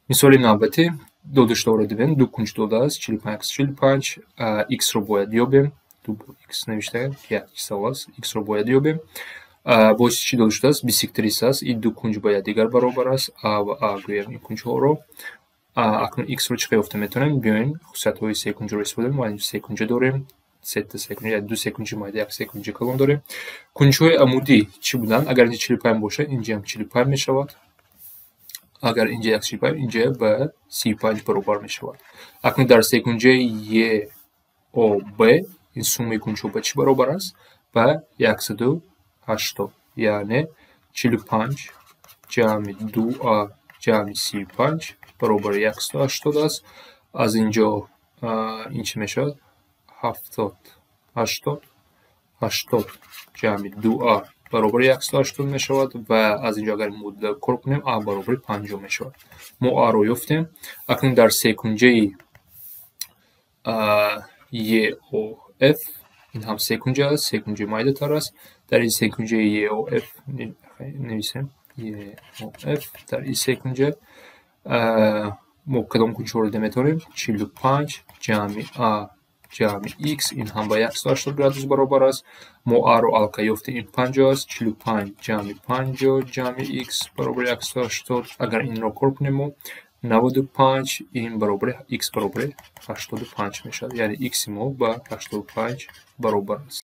Мисоли навбатӣ додашударо дидем, ду кунҷ додааст, 45, 45, х-ро бояд ёбем. Ду бор х навиштаем, як савол аст, х-ро бояд ёбем. Боз чӣ дода шудааст? Бисектриса аст, ин ду кунҷ ба якдигар баробар аст, а ва а гӯем ин кунҷҳоро. Акнун х-ро чӣ қадр ёфта метавонем? Биёем хусусиятҳои секунҷаро истифода кунем. Мо инҷо секунҷа дорем, сета секунҷа, яъне ду секунҷи майда, як секунҷи калон дорем. Кунҷҳои амудӣ чӣ буданд? Агар инҷа 45 бошад, инҷаам 45 мешавад. Агар инҷа 135, инҷа ба 35 баробар мешавад. Акнун дар секунҷаи ЕОБ ин суммаи кунҷҳо ба чӣ баробар аст? Ба 180, яъне 45 ҷамъи 2а ҷамъи 35 баробари 180 аст. Аз инҷо ин чӣ мешавад? 70, 80, 80 ҷамъи 2а баробари 180 мешавад ва аз инҷо агар муодила кор кунем, а баробари 50 мешавад. Мо а-ро ёфтем. Акнун дар секунҷаи ЕОФ, ин ҳам секунҷа аст, секунҷаи майдатар аст. Дар ин секунҷаи ЕОФ нависем, ЕОФ, дар ин секунҷа мо кадом кунҷҳоро дида метавонем? 45 ҷамъи а ҷамъи х, ин ҳам ба 180 градус баробар аст. Мо а-ро аллакай ёфтем, ин 50 аст. 45 ҷамъи 50 ҷамъи х баробари 180. Агар инро кор кунем, мо 95, ин баробари х баробари 85 мешавад. Яъне х-и мо ба 85 баробар аст.